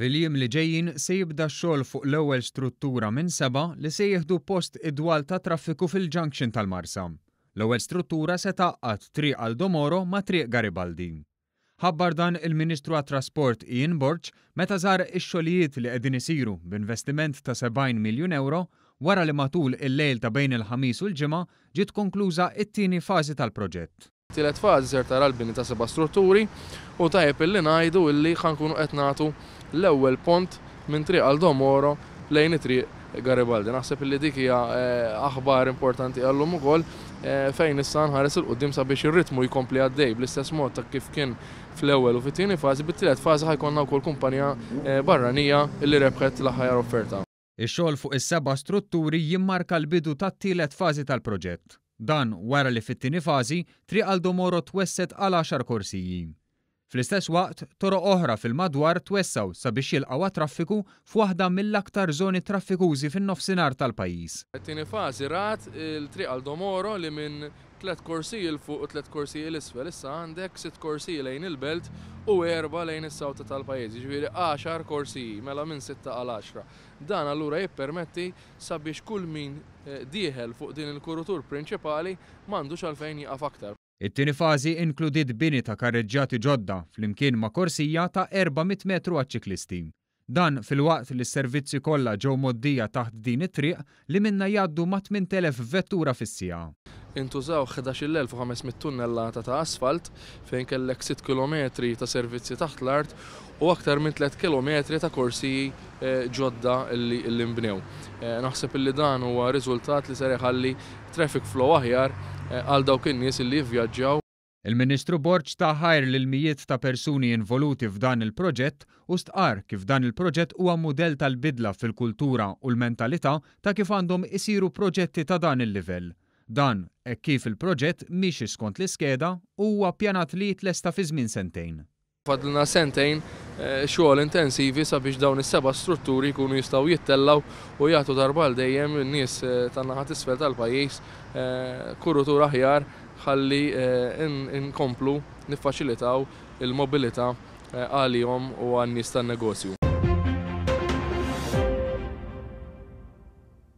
Fil-jiem li ġejjin se jibda x-xogħol fuq l-ewwel struttura minn sebgħa li se jieħdu post id-dwal tat-traffiku fil-junction tal-Marsa. L-ewwel struttura se tgħaqqad Triq Aldo Moro ma' Triq Garibaldi. Ħabbar dan il-Ministru għat-Trasport Ian Borg meta żar ix-xogħlijiet li qegħdin isiru b'investiment ta' 70 miljun ewro wara li matul il-lejl ta' bejn il-Ħamis u l-Ġimgħa ġiet konkluża t-tieni fażi tal-proġett. Tielet fażi ser tara l-bini ta' seba' strutturi u tajjeb illi ngħidu illi ħa nkunu qed nagħtu l-ewwel pont minn Triq Aldo Moro lejn it-Triq Garibaldi. Naħseb illi dik hija aħbar importanti għal-lum ukoll fejn issa nħares 'il quddiem sabiex ir-ritmu jkompli għaddej bl-istess mod ta' kif kien fl-ewwel u fit-tieni fażi. Bit-tielet fażi ħa jkollna wkoll kumpanija barranija illi rebħet l-aħjar offerta. Ix-xogħol fuq is-seba' strutturi jimmarka l-bidu tat-tielet fażi tal-proġett. Dan wara li fit-tieni fażi, Triq Aldo Moro twessgħet għal għaxar korsiji. Fl-istess waqt, toroq oħra fil-madwar twessgħu sabiex jilqgħu għat-traffiku f'waħda mill-aktar żoni traffikużi fin-Nofsinhar tal-pajjiż. It-tieni fażi rat il-Triq Aldo Moro li minn Tliet korsiji 'l fuq u tliet korsiji 'l isfel. Issa għandek sitt korsiji lejn il-belt u erba' lejn is-sawta tal-pajjiż, jiġifieri għaxar korsiji, mela minn sitta għal għaxra. Dan allura jippermetti sabiex kull min dieħel fuq din il-kurutur prinċipali m'għandux għalfejn jieqaf aktar. It-tieni fażi inkludiet bini ta' karreġġjati ġodda flimkien ma' korsija ta' 400 metru għaċ-ċiklisti. Dan filwaqt li s-servizzi kollha ġew mgħoddija taħt din it-triq li minnha jgħaddu mat-8,000 vettura fis-siegħa. Intużaw 11,500 tunnellata ta' asfalt, fejn kellek sitt kilometri ta' servizzi taħt l-art u aktar minn tliet kilometri ta' korsiji ġodda li nbnew. Naħseb li dan huwa riżultat li ser iħalli traffic flow aħjar għal dawk in-nies li jivvjaġġaw. Il-Ministru Borg ta ħajr lil mijiet ta' persuni involuti f'dan il-proġett u stqarr kif dan il-proġett huwa mudell tal-bidla fil-kultura u l-mentalità ta' kif għandhom isiru proġetti ta' dan il-livell. Dan hekk kif il-proġett miexi skont l-iskeda u huwa ppjanat li jitlesta fi żmien sentejn. Fadlilna sentejn xogħol intensivi sabiex dawn is-seba' strutturi jkunu jistgħu jittellgħu u jagħtu darba għal dejjem lin-nies tan-naħa t'isfel tal-pajjiż kurutur aħjar ħalli nkomplu niffaċilitaw il-mobilità għalihom u għan-nies tan-negozju.